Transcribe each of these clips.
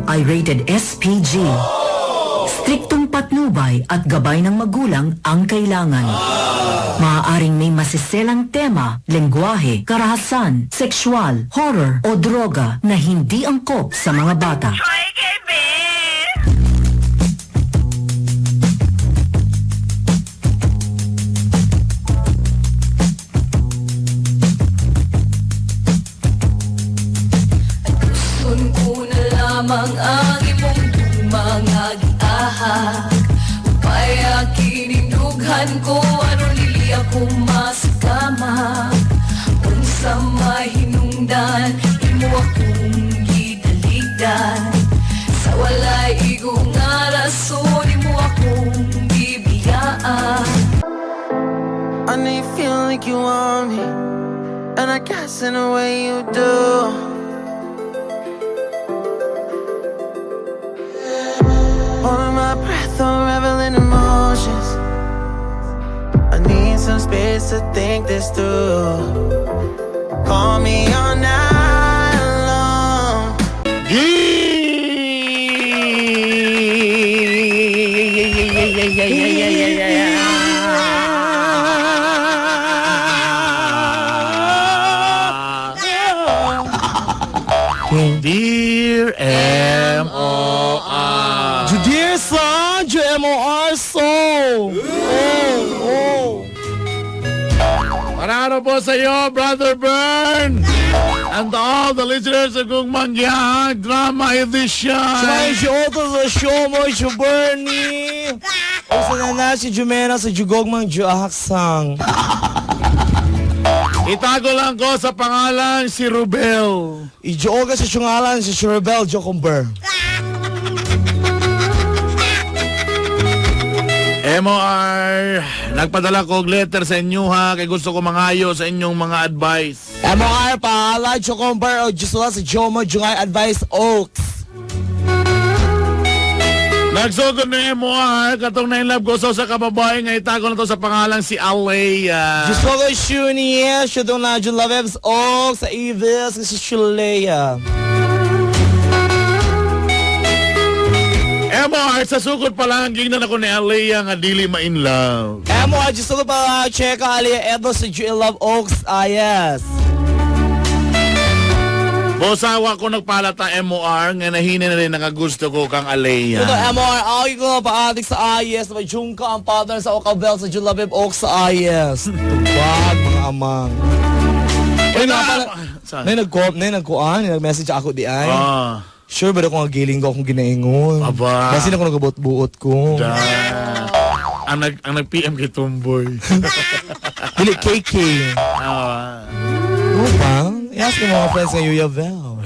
ay rated SPG. Striktong patnubay at gabay ng magulang ang kailangan. Maaaring may masiselang tema, lengguwahe, karahasan, sexual, horror o droga na hindi angkop sa mga bata. Gusto ko na lamang ang imong mga giahak. Upaya kinindughan ko, aron lili ako masakama. Unsa mahinungdan, imo akong gidaligdan. Sa walay igo nga rason, imo akong gibiyaan. I know you feel like you want me, and I guess in a way you do. Holding my breath, unraveling emotions. I need some space to think this through. Call me all night long. Dear M.O.R. Dear son, M.O.R. So. Oh, oh. Panalo po sa iyo, Brother Bern! And all the listeners of Gugmang Giahag Drama Edition! Sa Otto sa show mo, si Bernie. O sa nana si Jumena sa Jugogmang Juahaksang. Itago lang ko sa pangalan si Rubel. Ijuoga sa siyungalan si Rebel Jocomber. MOR, nagpadala ko og letter sa inyo ha, kay gusto ko mangayo sa inyong mga advice. MOR paala Jocomber o Jusula sa Jomo Jungay Advice Oaks. Nagsugod ni MOR, katong na-inlove ko sa usa ka babae nga itago na to sa pangalan si Alea. Jusogo Shunia, Shudong na Julavebs Oaks sa Evis si Shulea. MOR, sa sugod pa lang, gingnan ako ni Alea nga dili ma-inlove. MOR Jusogo pa Cheka Alea Edo sa Love Oaks. Ah, yes. Bosawa ko nagpalata MOR nga nahina na rin nakagusto ko kang Alea. Ito MOR, ay ko paadik sa IS, may Jungka ang partner sa Okabel sa Julabib Oaks sa IS. Tubag mga amang. Uy, nga pala- Saan? Nay nagkuan, nag-message ako di ay. Ah. Sure ba ako nga giling ko akong ginaingon? Aba. Kasi na ko nagabot-buot ko. Da. Ang nag-PM kay Tomboy. Dili KK. Ah. Upang, i-ask yung mga friends nga Yuya Bell.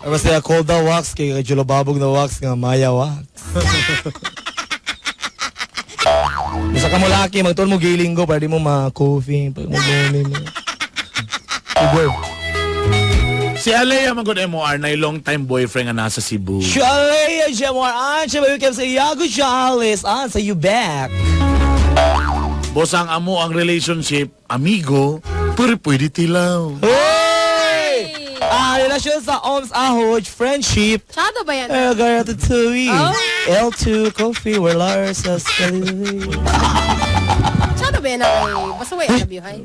Or basta cold na wax kay Julababog na wax nga Maya wax. Basta ka mo laki, magtuon mo giling ko para di mo ma-coffee, pag mo guni mo. Uber. Si Alea magod MOR na long time boyfriend nga nasa Cebu. Shalea Jamor, an siya ba sa Iago Jales, an sa you back. Bosang amo ang relationship, amigo, pero pwede tilaw. Hey! Ah, relasyon sa OMS Ahoj, friendship. Tsado ba yan? Eh, Ratatouille. Oh. L2 coffee, where Lars has Tsado ba yan? Ay, basta way, I love you, hay.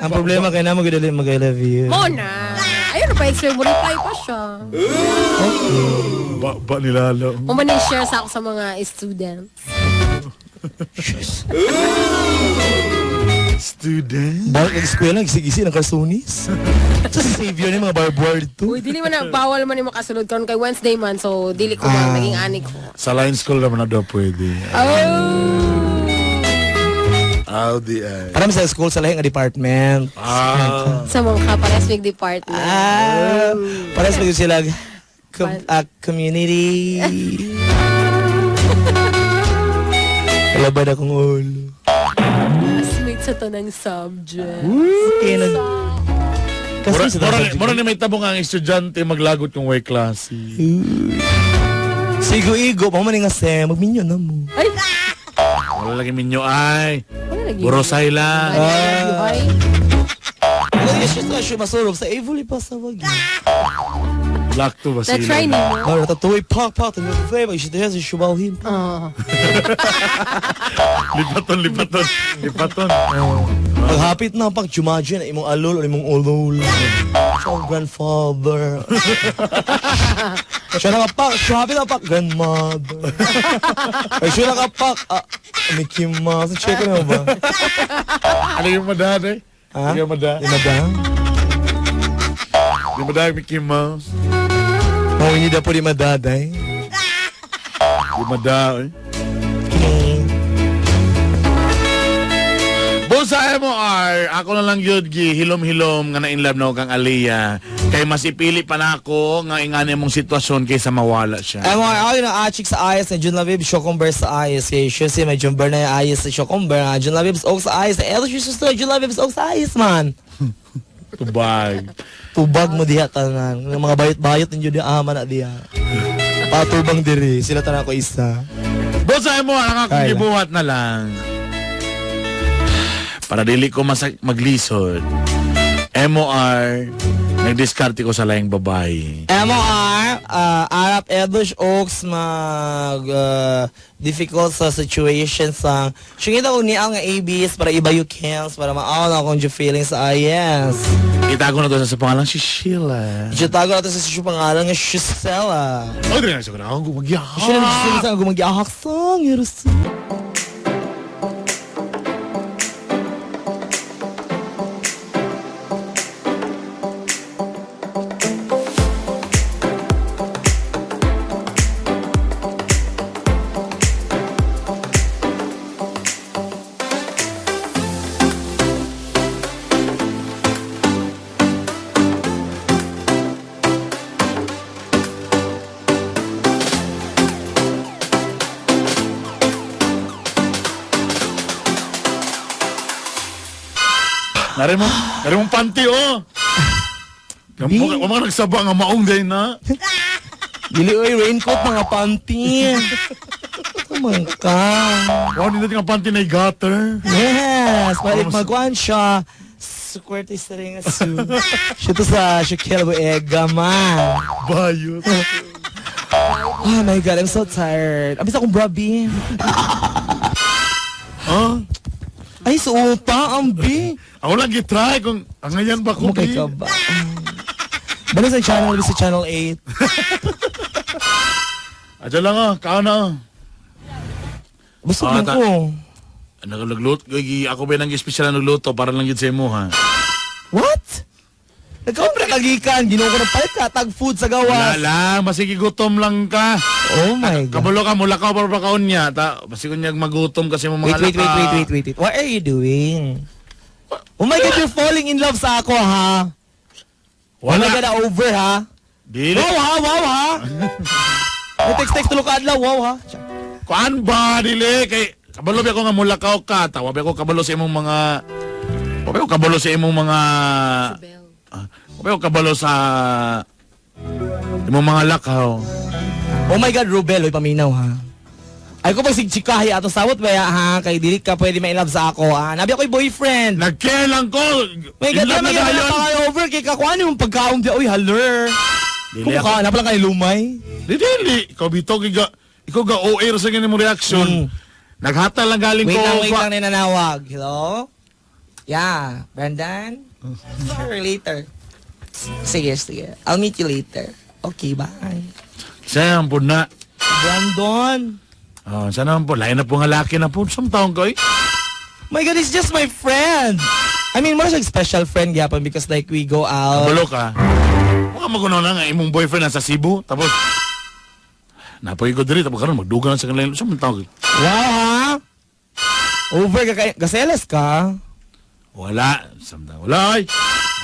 Ang problema kay na mag-dali mag-I love you. Mo na. Ayun na pa, explain mo. Reply pa siya. Ba, ba nilalo. O man share sa ako sa mga students. Student. Bar nag-eskwela, nagsigisi ng karsunis. Sa savior ni mga barbwar dito. Uy, dili man na, bawal man yung makasulod karon kay Wednesday man, so dili ko man, naging ani ko. Sa line school naman na daw pwede. Oh! Audi ay. Parang sa school sa lahi nga department. Ah. Sa mga kapares big department. Ah, parang sa sila community. Wala ba na akong ulo? Classmate sa to ng subject. Okay, nag... Mura, Kasi sa mura, subject. mura ni may tabong ang estudyante maglagot kung way klase. Sigo-igo, pa man nga sem, magminyo na mo. Ay! Wala lagi minyo ay. Wala lagi. Borosay lang. Ay. Wala siya sa masurog sa Evoli pa sa wag. Lakto ba sila? Na-try ni mo? Oh, ratatouille, pak, pak, flavor. Shubahim. Oh. Lipaton, lipaton. Lipaton. Paghapit na, pak, jumaji na imong alol o imong ulol. Siya ang grandfather. Siya nakapak, siya hapit na pak, grandmother. Ay, siya nakapak, Mickey Mouse. Check na ba? Ano yung madad eh? Ha? Ano yung madad? Yung madam? Yung madad, Mickey Mouse. Oh, hindi na po di madad eh. Yung madad eh. Busa MOR, ako na lang yun, gi, hilom-hilom nga na-inlove na ako kang Aliyah. Kay mas ipili pa na ako nga ingani mong sitwasyon kaysa mawala siya. MOR, ako yun ang achik sa ayos na Jun Labib, Shokomber sa ayos. Kay siya si may Jun na yung ayos sa Shokomber. Jun Labib, ok sa ayos. El, siya siya Jun Labib, ok sa ayos man. Tubag. Tubag mo diha tanan. Ng mga bayot-bayot ninyo diha ama na diha. Patubang diri sila tanan ko isa. Busa MOR, ang akong Kaya. gibuhat na lang. Para dili ko maglisod. MOR, nagdiskarte ko sa laing babae. MOR, Arap Edosh Oaks mag difficult sa situation sa singita ko niya ang ABs para iba yung cams para maaw na akong feelings sa yes. Itago na to sa pangalan si Sheila. Itago na to sa siya pangalan nga Gisela. Ay, dili na siya akong gumagyaha. Siya na siya sa gumagyahak sang yerusa. Nari mo, nari mong panty, oh. Wa mga nagsaba nga maong day na. Dili oy raincoat mga panty. Tumang ka. Wow, hindi natin nga panty na gutter. Yes, balik magkuhan siya. Square sa rin su. Siya to sa Shaquille Boega, man. Bayot. Oh my God, I'm so tired. Abis akong brabi. Huh? Ay, suupa, ang bi. Ako lang gitry kung ang ngayon ba ko. Mukay ka ba? Balik sa channel, sa channel 8. Adyo lang ah, kaan na. Busog na ko. Nagluto, ako ba nang espesyal na nagluto para lang yun sa imo ha? What? Nagkaupra kagikan, ginoo ko na palit ka, tag food sa gawas. Wala lang, masigi gutom lang ka. Oh my God. Kabalo ka, mula ka, para kaon niya. Ta, basig niya magutom kasi mo mga Wait, wait, wait, wait, wait, wait. What are you doing? Oh my God, you're falling in love sa ako, ha? Wala. Oh my God, over, ha? Dili. Wow, ha? Wow, ha? May text-text tulo ka adlaw, wow, ha? Kuan ba, dili? Kay, kabalo ba ako nga mulakaw ka? Tawa ba ako kabalo sa imong mga... Wa ba ako kabalo sa imong mga... Wa ba ako kabalo sa... imong mga lakaw. Oh my God, Rubel, oy, paminaw, ha? Ay ko pag sigchikahi ato sawot ba ha? Kay dili ka pwede ma-inlove sa ako, ha? Nabi ako'y boyfriend. Nag-care lang ko. May God, In love may na God, dayon. pa over kay kakuan yung pagkaon di, oy, haler. Dili Kung ako. ka, na pala kay lumay. Dili, dili. Ikaw bitaw, ikaw ga OA sa ganyan mong reaction. Naghata lang galing Wait ko. lang, wait lang, nanawag. Hello? Yeah, Brandon? Sure, later. Sige, sige. I'll meet you later. Okay, bye. Sana po na. Brandon! Oh, sana po. Lain na po nga laki na po. Some taong ko eh. My God, he's just my friend! I mean, more siya special friend gyapon because like we go out. Kabalo ka. Mukha magunaw na nga imong boyfriend nasa Cebu. Tapos, napoy ko diri. Tapos karon magduga na sa kanila. Some taong ko. Wow, ha? Over ka kay... Gaselos ka? Wala. Some taong. Wala ay.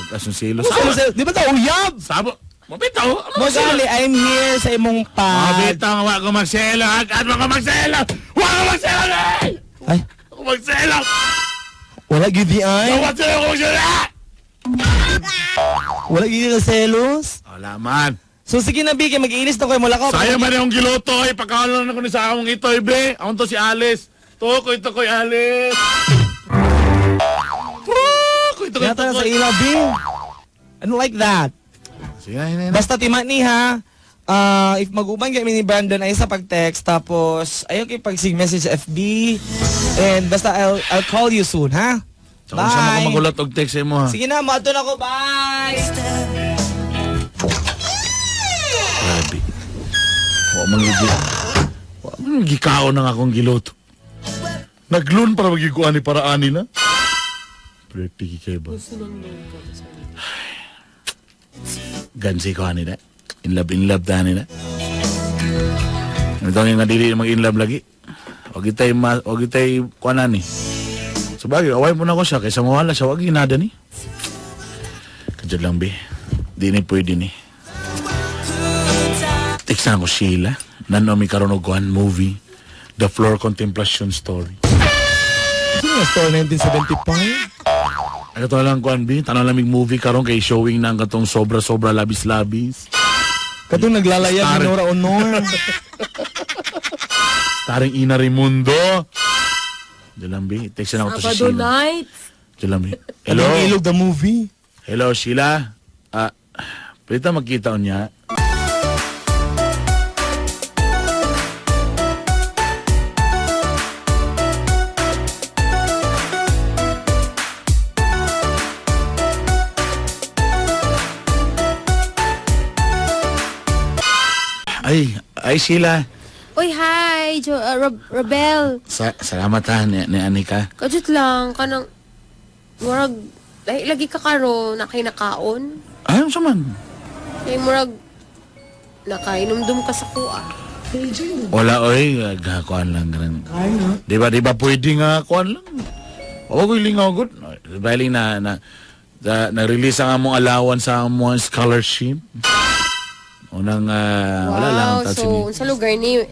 Nagkas yung silo. Sabo. Di ba ta uyab? Sabo. Mabitaw. Ano Magali, I'm here sa imong pad. Mabitaw. Wa ko magselo. Agad mo ko magselo. Wa ko magselo. Eh! Ay. Ako magselo. Wala gid di ay. Wa ko magselo. Wala gid ka selos. Wala man. So sige na, Biggie, mag-iinis na ko mula ko. Sayang man yung giluto ay. Pagkaon lang ako ni sa akong itoy, be. Akong to si Alice. Tukoy, tukoy, Alice. Tukoy, tukoy, Yata na sa tukoy. ila, B. I don't like that. Sige na, na, na. Basta tima ni ha. If mag-uban kami ni Brandon ay sa pag-text tapos ayaw kay pag message sa FB and basta I'll call you soon ha. Sa kung saan Bye. ako magulat og text sa imo ha. Sige na, maadto na ko. Bye. Grabe. Wa man gigi. Wa man gikaon ang akong giluto. Naglun para magiguan ni para ani na. Pretty kay ba? Gansi ko ani na. In love ta ani na. Ano nga dili mag in love lagi. Wag itay ma, wag itay kuan ani. So bagay, away mo na ko siya kaysa mawala siya, wag ginada ni. Kadyo lang be. Di ni pwede ni. Text na ako Sheila. Nanomi karon og kuan movie. The Floor Contemplation Story. Sino nga story 1975? Ay kato lang kuan bi, tanaw lamig movie karon kay showing na ang katong sobra-sobra labis-labis. Katong naglalayag ni Nora Honor. Starring Ina Raimundo. Diyan lang bi, text na ako to si Sabado Sheila. night. Diyan lang bi. Hello. Hello. Ilog the movie. Hello Sheila. Ah, pwede ta magkita unya. Ay, ay Sheila. Uy, hi, Robel. Salamat ha ni Anika. Kajut lang, kanang, murag, ay, lagi ka karon na kay nakaon. Ay, ano sa man? Kay murag, nakainumdum ka sa kuha. Wala oy, gakuan lang ganun. Di ba pwede nga kuan lang. Wa ko lingaw gud. Bali na na na-release ang among allowance sa among scholarship. Unang wala lang Wow, ta so, sa lugar ni,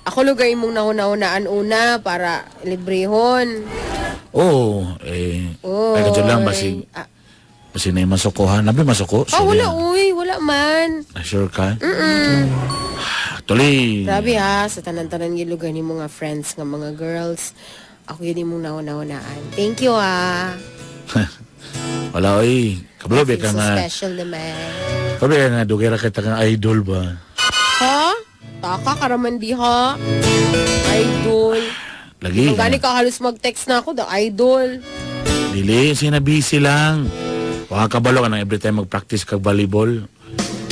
ako lugar imong nahuna-hunaan una para librehon. Oo, eh Oy. ay kadyo lang basig basig na masuko ha. Nabi masuko. Ah, wala, uy, wala man. Ah, sure ka? Actually, Grabe ha, sa tanan-tanan yung lugar ni mga friends nga mga girls. Ako yun imong nahuna-hunaan. Thank you ha. Wala oy. Kabalo Feel ka so nga. special naman. Kabalo ka nga dugay ra kita kang idol ba. Ha? Taka karaman di ha? Idol. Lagi. Ang gani ka halos mag-text na ako, the idol. Dili, sina busy lang. Waka kabalo ka nang every time mag-practice kag volleyball.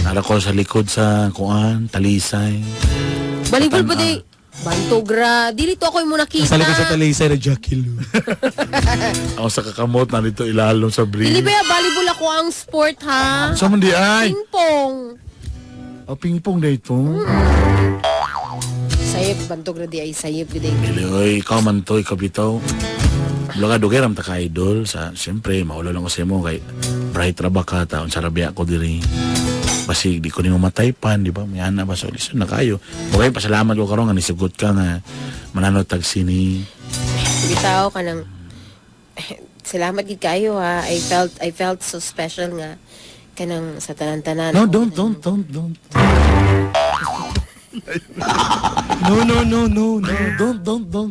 Nara ko sa likod sa kuan, talisay. Volleyball ba di? Bantogra. Dili to ako yung nakita. Nasa likod sa talisay na Jackie Lou. Ako sa kakamot na dito ilalom sa Dili bridge. ba ya, volleyball ako ang sport ha? Sa man di ay. Ping-pong. Oh, ping-pong na ito. Sayip, bantogra di ay sayip. Di. Dili, oy, ikaw man to, ikaw bitaw. Wala ka, dugay ram ta ka idol. Sa, siyempre, maulo lang ko sa imo kay bright ra ba ka, taon sa rabia ko diri. Basig, di ko nimo mataypan, di ba? May ana ba? So, listen na kayo. Okay, pasalamat ko karon nga nisugot ka nga mananot tag sini. Bitaw ka ng salamat gid kayo ha. I felt so special nga kanang sa tanan-tanan. No, don't. No. Don't.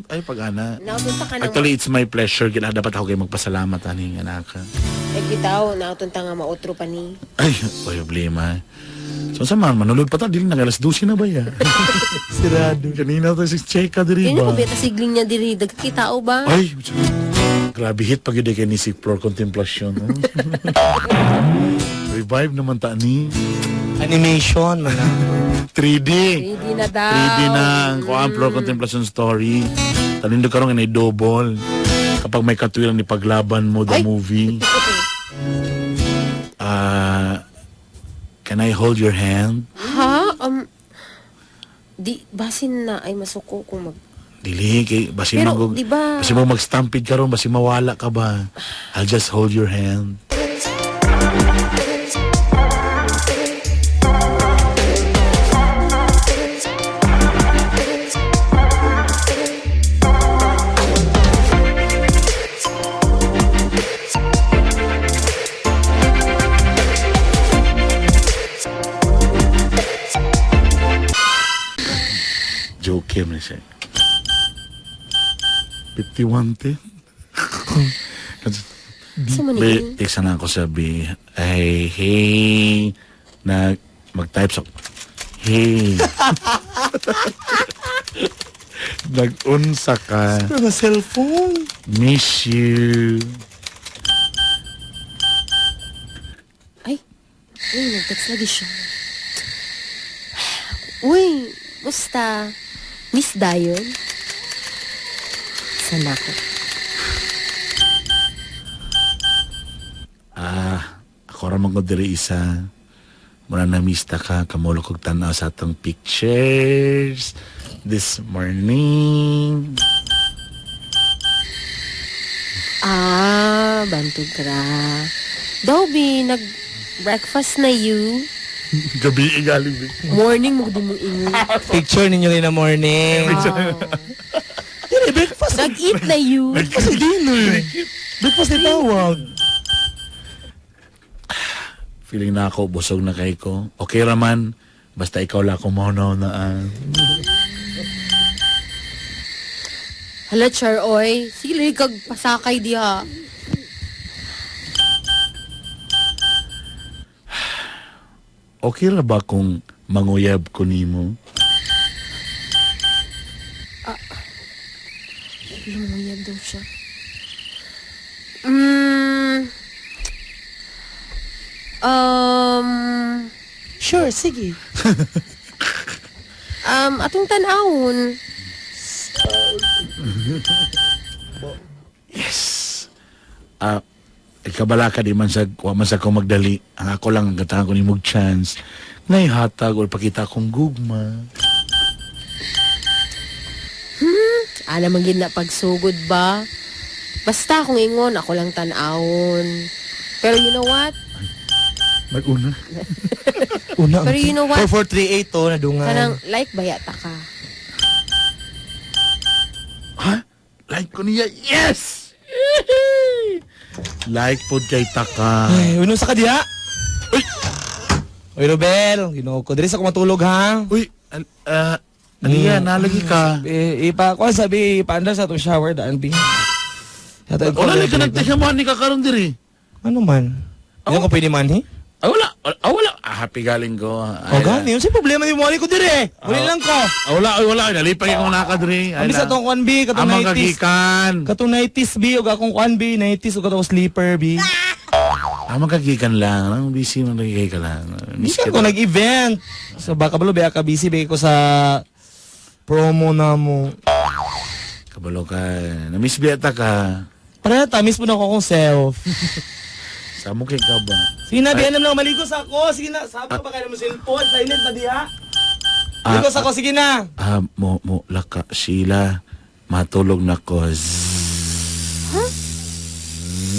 Ay, pag-ana. Nautunta ka ng Actually, it's my pleasure. Gina, dapat ako kayo magpasalamat, ani, anak. eh, bitaw, nautunta nga mautro pa ni. Ay, problema. So, sa man, manulod pa ta, dili na, alas 12 na ba ya? Sirado. Kanina to si Cheka diri Yun ba? yung kubeta sigling niya diri nagkakitao ba? Ay, grabe hit pag yun kay ni si Flor Contemplacion. No? Revive naman ta ni. Animation, man. 3D. 3D na daw. 3D na ang kuan Flor Contemplation story. Tanindo karon nga double. Kapag may katwiran ni paglaban mo the Ay. movie. Can I hold your hand? Ha? Di basin na ay masuko kung mag Dili kay basin Pero, mag di ba- basin mo mag-stampede karon basin mawala ka ba? I'll just hold your hand. Joke man siya. 51 te. Sa man Be, text na ako sa B. Ay, hey. Na mag-type sa "Hey." Nag-unsa ka. Mga cellphone. Miss you. Ay, uy, nag-text lagi siya. Uy, musta? Miss Dayon? Sana ko. Ah, ako ra man ko diri isa. Mura na mista ka, kamulo kog tan-aw sa atong pictures this morning. Ah, bantog ra. Dobby, nag-breakfast na you? Gabi galing. Morning mo di mo ingon. Picture ninyo rin na morning. Dili, breakfast. Nag-eat na you? Breakfast sa dinner. Breakfast na tawag. Feeling na ako, busog na kay ko. Okay raman, basta ikaw lang ako maunaw na. Hala, Char, oy. Sige, lagi kag pasakay diha. Okay ra ba kung manguyab ko nimo? Lumuyab daw siya. Sure, sige. Atong tan-awon. Yes. Ah, ikabala ka di man sa wa man sa ko magdali. Ang ako lang ang gatahan ko nimo og chance. Naihatag or pakita akong gugma. Ana man gid na pagsugod ba? Basta akong ingon, ako lang tan-awon. Pero you know what? Mag-una. Una. Pero you know what? 4438 to, nadungan. Kanang like ba yata ka? Ha? Like ko niya. Yes! Like pod kay taka. Ay, uno sa kadiha. Uy! Uy, Robel, Ginoo ko. Diri sa ko matulog, ha? Uy, Aliya, nalagi ka. Eh, ipa, kuan sabi, ipaandar sa atong shower, daan, bi. Wala lang ka nagtiga mo, ni ka karon diri. Ano man? Hindi ko pwede man, he? Ah, wala. Ah, wala. Ah, happy galing ko. O gani, yun si problema ni Wally ko dire. Wala lang ko. Ah, wala, ay, wala. Nalipay akong naka diri. Kami sa atong kuan bi, katong Amang 90s. kagikan. Katong 90s bi, ug akong kuan bi, 90s ug katong sleeper bi. Amang kagikan lang. Ang busy man lagi ka lang. Miss Bisan kita. ko nag-event. So baka balo ba ka busy ba ko sa promo na mo. Kabalo ka. Na-miss biyata ka. Para ta miss mo na ako akong self. Sa mo kay ka ba? Sige na, biyan lang maligo sa ako. Sige na, sabi ko ba kayo mo cellphone? Silent na diha. Maligo sa ako, sige na. Ah, mo, mo, laka, Sheila. Matulog na ko.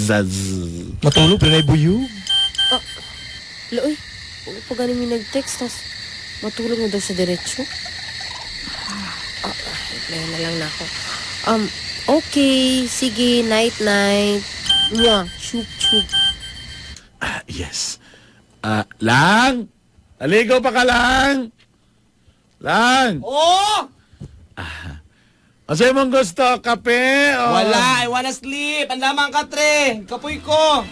Zaz. Matulog pero naibuyo. Hala, uy. Uy, pag ganun may nag-text, tas matulog na daw sa diretso. Ah, reply na lang na ako. Okay, sige, night night. Mwah, chup chup. Ah, yes. Ah, lang! Aligo pa ka lang! Lang! Oh! Asa mong gusto? Kape? O? Wala, I wanna sleep. Ang lamang ka, tre. Kapoy ko.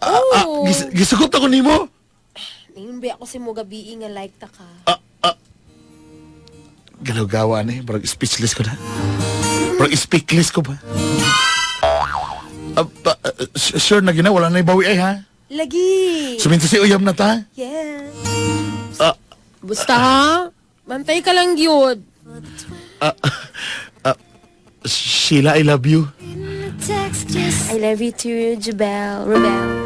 Oh. Gisugot ako nimo? Ningon ba ako sa mo gabi nga like ta ka? Galaw-gawa na eh. Parang speechless ko na. Parang speechless ko ba? Sure na gina, wala na ibawi ay ha? Lagi. Suminto si uyam na ta? Yes. Ah. Basta ha? Bantay ka lang yun. Sheila, I love you. I love you too, Jubel. Rebel.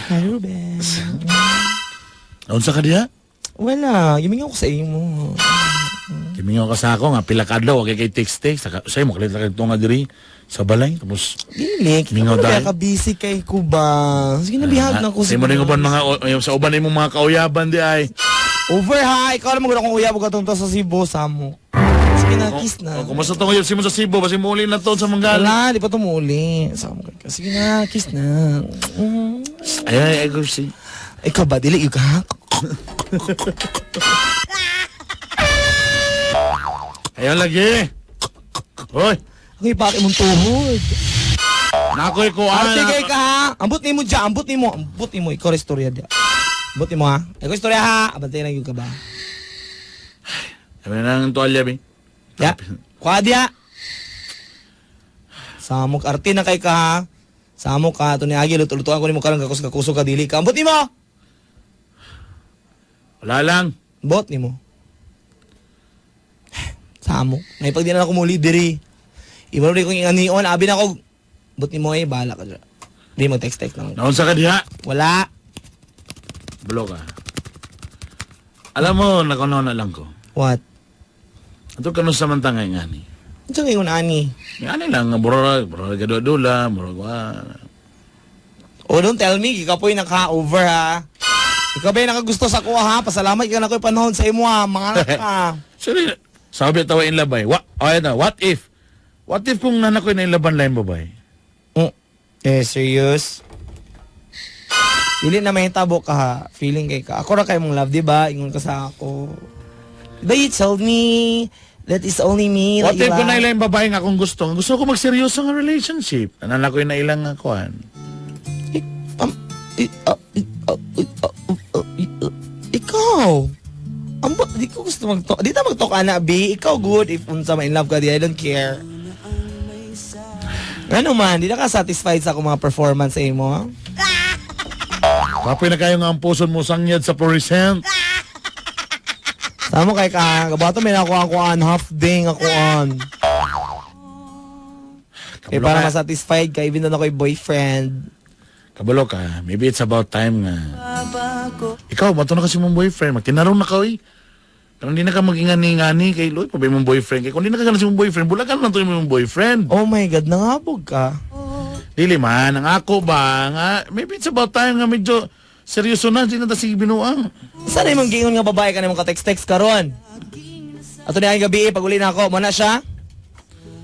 Hi, Ruben. Unsa ka diha? Wala, gimingaw ko sa imo. Gimingaw ka sa ako nga pila ka adlaw kay text text saka say mo kalit lang nga diri sa balay tapos Dili, Mingaw kita dahil. ka busy kay ko ba? Sige na bihag na ko. Say mo rin uban mga sa uban imong mga kauyaban di ay. Over ha, ikaw naman gud akong uyab ug katong sa Cebu samo. Sige na, kiss na. O, kumusta tong uyab si mo sa Cebu basi muli na to sa Manggali. Wala, di pa tumuli. Samo ka. Sige na, kiss na. Mm. Ay ay ay ko si. Ikaw ba dili yun ka? Ayaw lagi. Hoy, Ang ipaki mong tuhod. nakoy kuan. Arte kay ka ha. Ambot nimo dya, ambot nimo, ambot nimo. Ikaw ra istorya dya. Ambot nimo ha. Ikaw istorya ha. Abantay na yun ka ba? Sabi na ang tuwalya bi. Ya. Kuha diya. Samok arte na kay ka ha. Samok ka. Ito ni Agi, luto-lutuan ko nimo karon kakus kakusog ka dili ka. Ambot nimo. Wala lang. Ambot nimo. Samok. Naipag di na ako muli diri. Imo rin kong inganion, abi na ako. Ambot nimo eh, bahala ka dya. Di mo text-text lang. Naunsa ka diha? Wala. Bulo ka. Alam mo, nakuno na lang ko. What? Ato kanu sa mantangay nga ni. Ano ngayon, ani? Nga ani lang, nga burara, burara gadula, burara wa. Oh, don't tell me, ikaw po'y naka-over ha. Ikaw ba yung nakagusto sa kuha ha? Pasalamat ka na ko'y panahon sa imo ha. Mga anak ka. Sorry, sabi tawa in labay. What, oh, na, what if? What if kung nanakoy na ilaban lain babay? Mm. Eh, serious? Dili na mahitabo ka ha. Feeling kay ka. Ako ra kay mong love, di ba? Ingon ka sa ako. But you told me that is only me. What that you if kung like. nailang babae nga akong gusto? Gusto ko magseryoso nga relationship. Nanakoy na ilang nga kuan. Ikaw. Ambot, di ko gusto mag-talk. Di ta mag-talk, ana, B. Ikaw good if unsa ma in love ka di. I don't care. Ano man, di na ka satisfied sa akong mga performance sa imo, ha? Kapoy na kayo nga ang puson mo sangyad sa fluorescent. Samo kay ka, kabato may nakuha kuan half day nga kuan. Eh, Kabalo para ka. masatisfied ka even though ako'y boyfriend. Kabalo ka, maybe it's about time nga. Ikaw, bato na kasi mong boyfriend. Magtinarong na ka, oy. Pero hindi na ka magingani-ngani kay Loy, pabay mong boyfriend. Kay kung hindi na ka ganun si mong boyfriend, bulagan lang to yung mong boyfriend. Oh my God, nangabog ka. Dili man, ang ako ba, nga, maybe it's about time nga medyo seryoso na, hindi na ta sige binuang. Sana imong giingon nga babae ka nimong ka-text-text karon. Ato ni gabi eh, pag uli na ako, mo na siya.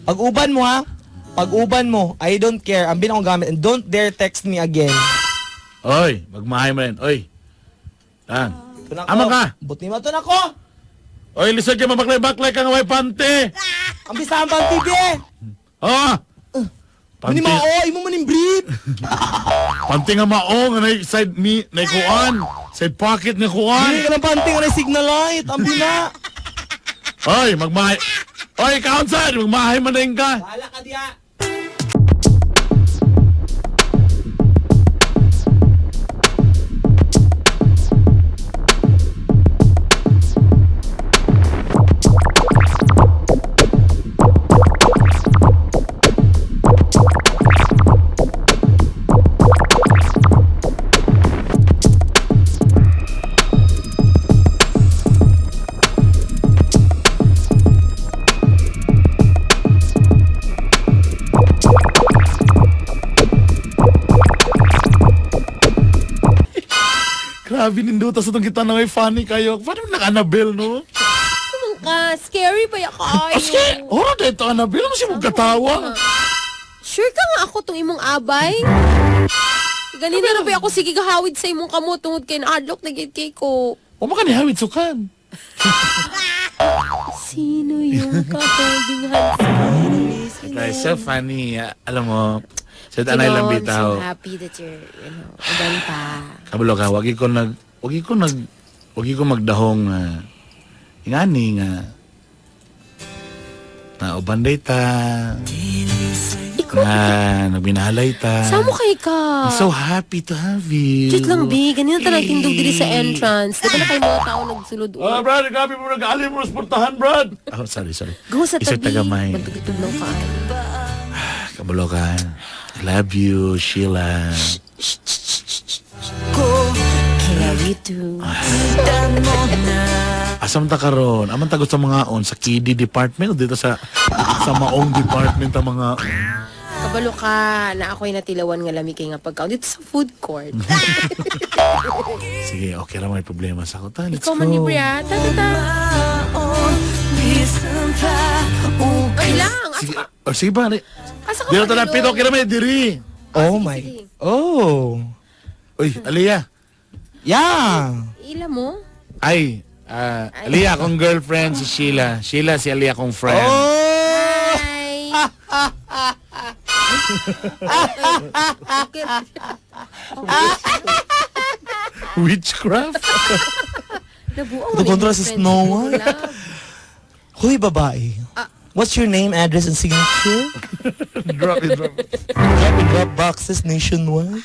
Pag-uban mo ha. Pag-uban mo, I don't care. Ambin akong gamit and don't dare text me again. Oy, magmahay mo rin. Oy. Tang. Ito na ako. Ama ka. Buti mo ito na ko. Oy, lisod ka mabaklay-baklay ka nga may pante. Ang bisa ang panty, be. Oh. Pante. Pante, Mao, imo man yung brief. pante nga mao nga na side ni na kuan. Side pocket nga kuan. Dili ka ng panty nga na signal light. Ambi na. Oy, magmahay. Oy, kaunsan, magmahay man din ka. Bahala ka diya. Grabe ninduta sa itong kita na may funny kayo. Paano nang Annabelle, no? Kumang ka, scary ba ya kayo? Aske, oh, dito Annabelle, ano siya magkatawa? Sure ka nga ako tong imong abay? Ganina na ba ako sige gahawid sa imong kamot tungod kay naadlok na gid kay ko. O maka ni hawid sukan. Sino yung ka-holding hands? Guys, so funny. Alam mo, sa You anay know, lang I'm so bitaw. happy that you're, you know, uban pa. Kabalo ka, wagi ko magdahong ingani nga na ubanday ta, Ikaw, na nagbinahalay ta. samo kay ka. I'm so happy to have you. Cute lang, B. Ganina talang tindog diri sa entrance. Di ba na kayo mga tao nagsulod? Ah, Brad, grabe mo nag-alim mo sportahan, Brad. Oh, sorry, sorry. Go sa Isa'y tabi. tagamay. Magtugtog lang ka. Kabalo ka. I love you, Sheila. Love you too. Asam ta karon? Aman ta gusto mga on sa kiddie department o dito sa maong department ang mga Kabalo ka na ako'y natilawan nga lami kay nga pagkaon dito sa food court. Sige, okay ra may problema sa ako. Ta, let's Ikaw go. man libre ah. Ta ta ta. Ay lang. Asa Sige, ka? oh, sige ba? Asa ka Dito ta padulong? lang pito, okay ra may diri. Oh sige, my. sige. Oh. Uy, Aliyah. Yeah. Ila mo? Ay, Aliyah, akong girlfriend si Sheila. Sheila, si Aliyah akong friend. Oh. Hi. Okay. Witchcraft? Nabuang Ito kontra sa Snow White. Huy, babae. What's your name, address, and signature? Drop it, drop it. Drop in drop boxes nationwide.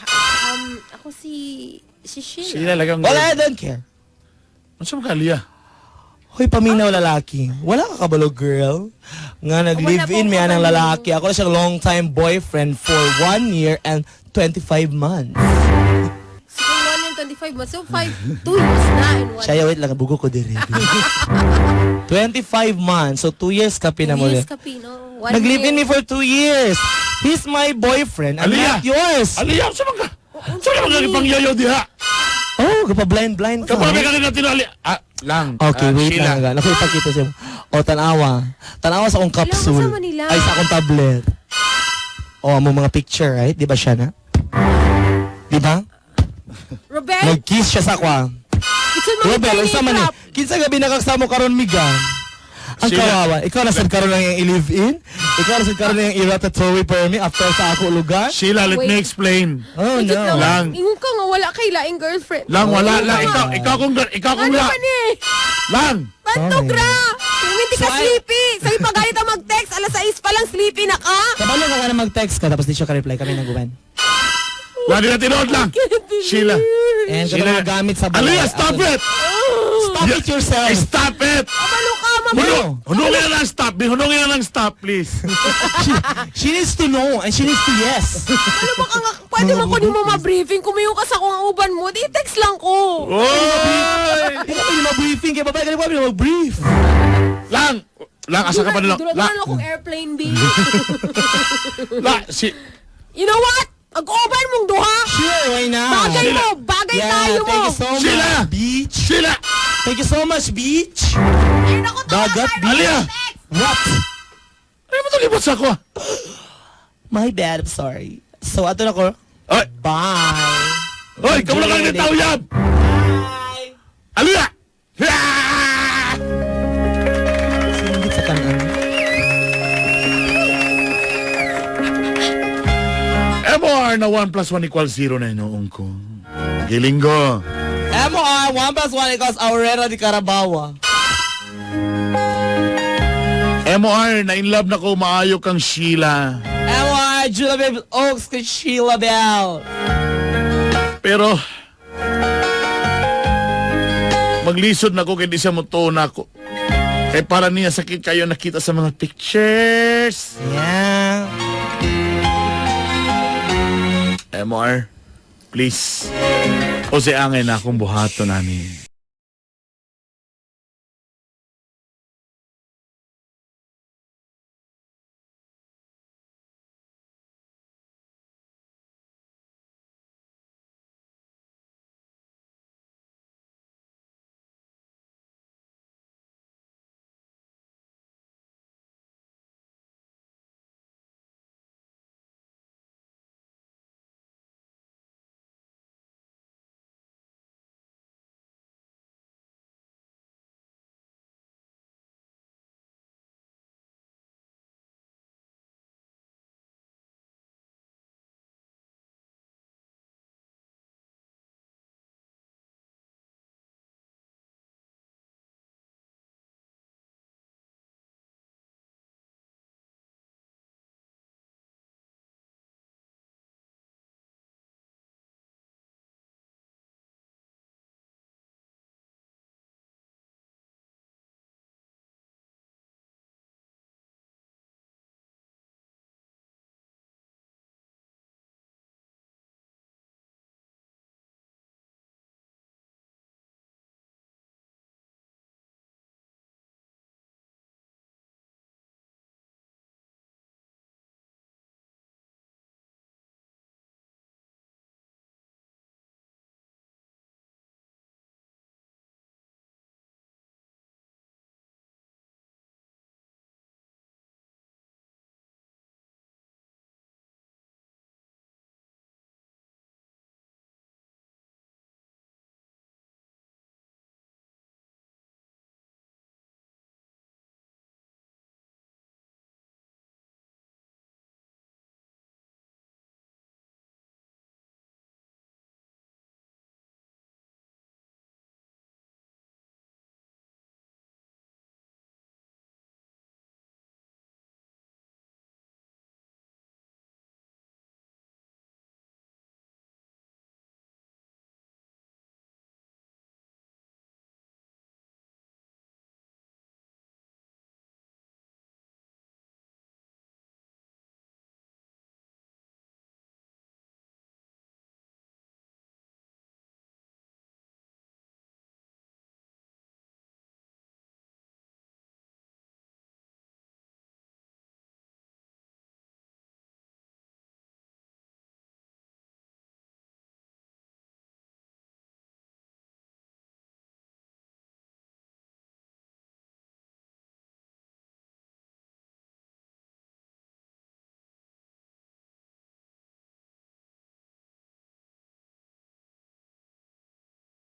Ako si Sheila. Sheila, lagi ang Wala, I don't care. Ano sa mga Aliyah? Hoy, paminaw lalaki. Wala ka kabalo, girl. Nga nag-live-in Wala may po anang kabalo. lalaki. Ako na siyang long-time boyfriend for 1 year and 25 months. So, kung 1 and 25 months. So, 5, 2 years na in 1. Siya, wait lang. Bugo ko dire. 25 months. So, 2 years ka 2 pinamuli. years ka, Pino. 1 Nag-live-in me for 2 years. He's my boyfriend. I'm Aliyah! not yours. Aliyah, sa mga... Sa mga pangyayo diha? Oh, kapa-blind-blind ka. Kapag may kanina tinali... Ah, lang. Okay, Ah, wait Sheila. lang. Naku, ipakita siya. O, tanawa. Tanawa sa akong capsule. kasama nila. Ay, sa akong tablet. O, amo mga picture, right? Di ba siya na? Di ba? Robel, Nag-kiss siya sa akwa. it's mga Robel, unsa man eh. Kinsa gabi nakasamo karon miga? Ang Sheila. kawawa. Ikaw na sad karon lang yung i-live-in. Ikaw na sad karon lang yung i-ratatouille per me after sa ako lugar. Sheila, let me Wait. explain. Oh, Wait no. lang. Lang. Ingon ka nga, wala kay laing girlfriend. Lang, wala, lang. Ikaw kung, ikaw kung Ano la. ba ni? Lang! Pantog ra! Hindi ka So, I- sleepy! Sa'yo pa galit ang mag-text, alas 6 pa lang sleepy na ka! Kabalo ka na mag-text ka tapos di siya ka-reply kami nag-uban. Lang, di na tinood lang. Sheila. And Sheila. katong mga gamit sa balay. Aliyah, stop it! Stop it yourself. Stop it! Kabalo ka, mabalo! Hunungin na lang stop. Hunungin na lang stop, please. She needs to know and she needs to yes. Ano ba ka nga? Pwede man ko ni mo ma-briefing. Kumayo ka sa kung ang uban mo. Di text lang ko. Oy! Hindi ka pwede ma-briefing kaya babae ka pwede mag-brief. Lang! Lang, asa ka pa na lang? Dula Lang! na akong airplane, B. La! Si... You know what? Mag-uban mong duha. Sure, why not? Bagay mo. Bagay Yeah, tayo mo. thank you so much, Sheila! beach. Sheila! Thank you so much, beach. Ayun ako, tawa Dagat, tayo. beach. Aliyah! What? Ano ba ito libot sa ako? My bad, I'm sorry. So, ato na ko. Oy! Bye. Oy! Kamu lang kang nitawyab! Bye. Aliyah! Ah! Singgit sa kanan. MOR na 1 plus 1 equals 0 na inoong ko. Gilinggo. MOR 1 plus 1 equals Aurora di Carabawa. MOR na in love na ko maayo kang Sheila. MOR Julia Babes Oaks kay Sheila Bell. Pero maglisod na ko kay di siya motuo na ako. Kay para niya sakit kayo nakita sa mga pictures. Yeah. MR, please. O si angay na akong buhaton ani.